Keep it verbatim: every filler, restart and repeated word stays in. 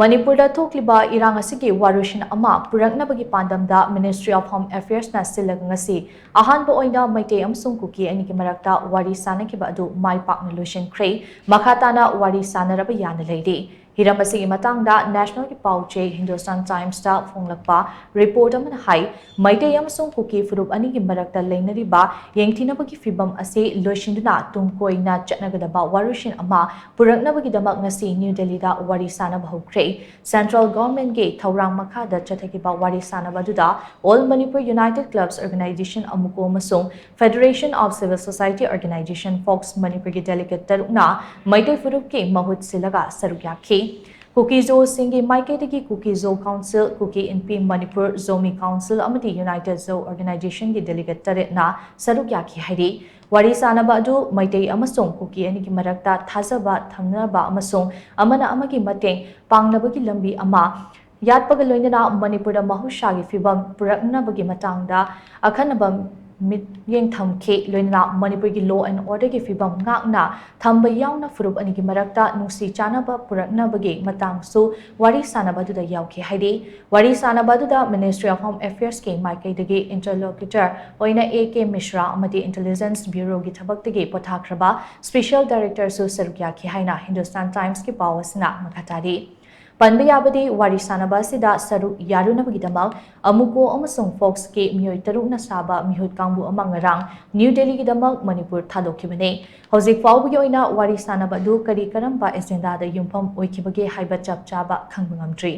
ꯃꯅꯤꯄꯨꯔꯗ ꯊꯣꯛꯂꯤꯕ ꯏꯔꯥꯡ ꯑꯁꯤꯒꯤ ꯋꯥꯔꯣꯏꯁꯤꯟ ꯑꯃ ꯄꯨꯔꯛꯅꯕꯒꯤ ꯄꯥꯟꯗꯝꯗ Ministry of Home Affairsꯅ ꯁꯤꯜꯂꯒ ꯉꯁꯤ ꯑꯍꯥꯟꯕ ꯑꯣꯏꯅ ꯃꯩꯇꯩ ꯑꯃꯁꯨꯡ ꯀꯨꯀꯤ ꯑꯅꯤꯒꯤ ꯃꯔꯛꯇ ꯋꯥꯔꯤ ꯁꯥꯅꯈꯤꯕ ꯑꯗꯨ ꯃꯥꯏ ꯄꯥꯛꯅ ꯂꯣꯏꯁꯤꯟꯈ꯭ꯔꯦ꯫ ꯃꯈꯥ ꯇꯥꯅ ꯋꯥꯔꯤ ꯁꯥꯅꯔꯕ ꯌꯥꯅ ꯂꯩꯔꯤ꯫ ꯍꯤꯔꯝ ꯑꯁꯤꯒꯤ ꯃꯇꯥꯡꯗ Nationalꯒꯤ ꯄꯥꯎ ꯆꯦ Hindustan Timesꯇ ꯐꯣꯡꯂꯛꯄ report ꯑꯃꯅ ꯍꯥꯏ, ꯃꯩꯇꯩ ꯑꯃꯁꯨꯡ ꯀꯨꯀꯤ ꯐꯨꯔꯨꯞ ꯑꯅꯤꯒꯤ ꯃꯔꯛꯇ ꯂꯩꯅꯔꯤꯕ ꯌꯦꯡꯊꯤꯅꯕꯒꯤ ꯐꯤꯕꯝ ꯑꯁꯤ ꯂꯣꯏꯁꯤꯟꯗꯨꯅ ꯇꯨꯡ ꯀꯣꯏꯅ ꯆꯠꯅꯒꯗꯕ ꯋꯥꯔꯣꯏꯁꯤꯟ ꯑꯃ ꯄꯨꯔꯛꯅꯕꯒꯤꯗꯃꯛ ꯉꯁꯤ ꯅ꯭ꯌꯨ ꯗꯦꯜꯂꯤꯗ ꯋꯥꯔꯤ ꯁꯥꯅꯕ ꯍꯧꯈ꯭ꯔꯦ꯫ Central Governmentꯀꯤ ꯊꯧꯔꯥꯡ ꯃꯈꯥꯗ ꯆꯠꯊꯈꯤꯕ ꯋꯥꯔꯤ ꯁꯥꯅꯕ ꯑꯗꯨꯗ All Manipur United Clubs Organization, ꯑꯃꯨꯀꯣ, ꯑꯃꯁꯨꯡ Federation of Civil Society Organization, fox, ꯃꯅꯤꯄꯨꯔꯒꯤ delegate ꯇꯔꯨꯛꯅ ꯃꯩꯇꯩ ꯐꯨꯔꯨꯞꯀꯤ ꯃꯍꯨꯠ ꯁꯤꯜꯂꯒ ꯁꯔꯨꯛ ꯌꯥꯈꯤ꯫ ꯀꯨꯀꯤ ꯖꯣꯁꯤꯡꯒꯤ ꯃꯥꯏꯀꯩꯗꯒꯤ ꯀꯨꯀꯤ ꯖꯣ ꯀꯥꯎꯟꯁꯤꯜ, ꯀꯨꯀꯤ ꯏꯟꯄꯤ ꯃꯅꯤꯄꯨꯔ, ꯖꯣꯃꯤ ꯀꯥꯎꯟꯁꯤꯜ ꯑꯃꯗꯤ United Zo Organizationꯒꯤ delegate ꯇꯔꯦꯠꯅ ꯁꯔꯨꯛ ꯌꯥꯈꯤ ꯍꯥꯏꯔꯤ꯫ ꯋꯥꯔꯤ ꯁꯥꯅꯕ ꯑꯗꯨ ꯃꯩꯇꯩ ꯑꯃꯁꯨꯡ ꯀꯨꯀꯤ ꯑꯅꯤꯒꯤ ꯃꯔꯛꯇ ꯊꯥꯖꯕ ꯊꯝꯅꯕ ꯑꯃꯁꯨꯡ ꯑꯃꯅ ꯑꯃꯒꯤ ꯃꯇꯦꯡ ꯄꯥꯡꯅꯕꯒꯤ ꯂꯝꯕꯤ ꯑꯃ ꯌꯥꯠꯄꯒ ꯂꯣꯏꯅꯅ ꯃꯅꯤꯄꯨꯔꯗ ꯃꯍꯧꯁꯥꯒꯤ ꯐꯤꯕꯝ ꯄꯨꯔꯛꯅꯕꯒꯤ ꯃꯇꯥꯡꯗ ꯑꯈꯟꯅꯕ ꯃꯤꯠꯌꯦꯡ ꯊꯝꯈꯤ꯫ ꯂꯣꯏꯅꯅ ꯃꯅꯤꯄꯨꯔꯒꯤ law and orderꯒꯤ ꯐꯤꯕꯝ ꯉꯥꯛꯅ ꯊꯝꯕ ꯌꯥꯎꯅ ꯐꯨꯔꯨꯞ ꯑꯅꯤꯒꯤ ꯃꯔꯛꯇ ꯅꯨꯡꯁꯤ ꯆꯥꯟꯅꯕ ꯄꯨꯔꯛꯅꯕꯒꯤ ꯃꯇꯥꯡꯁꯨ ꯋꯥꯔꯤ ꯁꯥꯅꯕ ꯑꯗꯨꯗ ꯌꯥꯎꯈꯤ ꯍꯥꯏꯔꯤ꯫ ꯋꯥꯔꯤ ꯁꯥꯅꯕ ꯑꯗꯨꯗ Ministry of Home Affairsꯀꯤ ꯃꯥꯏꯀꯩꯗꯒꯤ interlocutor ꯑꯣꯏꯅ A K Mishra ꯑꯃꯗꯤ Intelligence Bureauꯒꯤ ꯊꯕꯛꯇꯒꯤ ꯄꯣꯊꯥꯈ꯭ꯔꯕ Special Directorꯁꯨ ꯁꯔꯨꯛ ꯌꯥꯈꯤ ꯍꯥꯏꯅ Hindustan Timesꯀꯤ ꯄꯥꯎ ꯑꯁꯤꯅ ꯃꯈꯥ ꯇꯥꯔꯤ꯫ ꯄꯟꯕ ꯌꯥꯕꯗꯤ, ꯋꯥꯔꯤ ꯁꯥꯅꯕ ꯑꯁꯤꯗ ꯁꯔꯨꯛ ꯌꯥꯔꯨꯅꯕꯒꯤꯗꯃꯛ ꯑꯃꯨꯀꯣ ꯑꯃꯁꯨꯡ ꯐꯣꯛꯁꯀꯤ ꯃꯤꯑꯣꯏ ꯇꯔꯨꯛꯅ ꯁꯥꯕ ꯃꯤꯍꯨꯠ ꯀꯥꯡꯕꯨ ꯑꯃ ꯉꯔꯥꯡ ꯅ꯭ꯌꯨ ꯗꯦꯜꯂꯤꯒꯤꯗꯃꯛ ꯃꯅꯤꯄꯨꯔ ꯊꯥꯗꯣꯛꯈꯤꯕꯅꯤ꯫ ꯍꯧꯖꯤꯛ ꯐꯥꯎꯕꯒꯤ ꯑꯣꯏꯅ ꯋꯥꯔꯤ ꯁꯥꯅꯕ ꯑꯗꯨ ꯀꯔꯤ ꯀꯔꯝꯕ agendaꯗ ꯌꯨꯝꯐꯝ ꯑꯣꯏꯈꯤꯕꯒꯦ ꯍꯥꯏꯕ ꯆꯞ ꯆꯥꯕ ꯈꯪꯕ ꯉꯝꯗ꯭ꯔꯤ꯫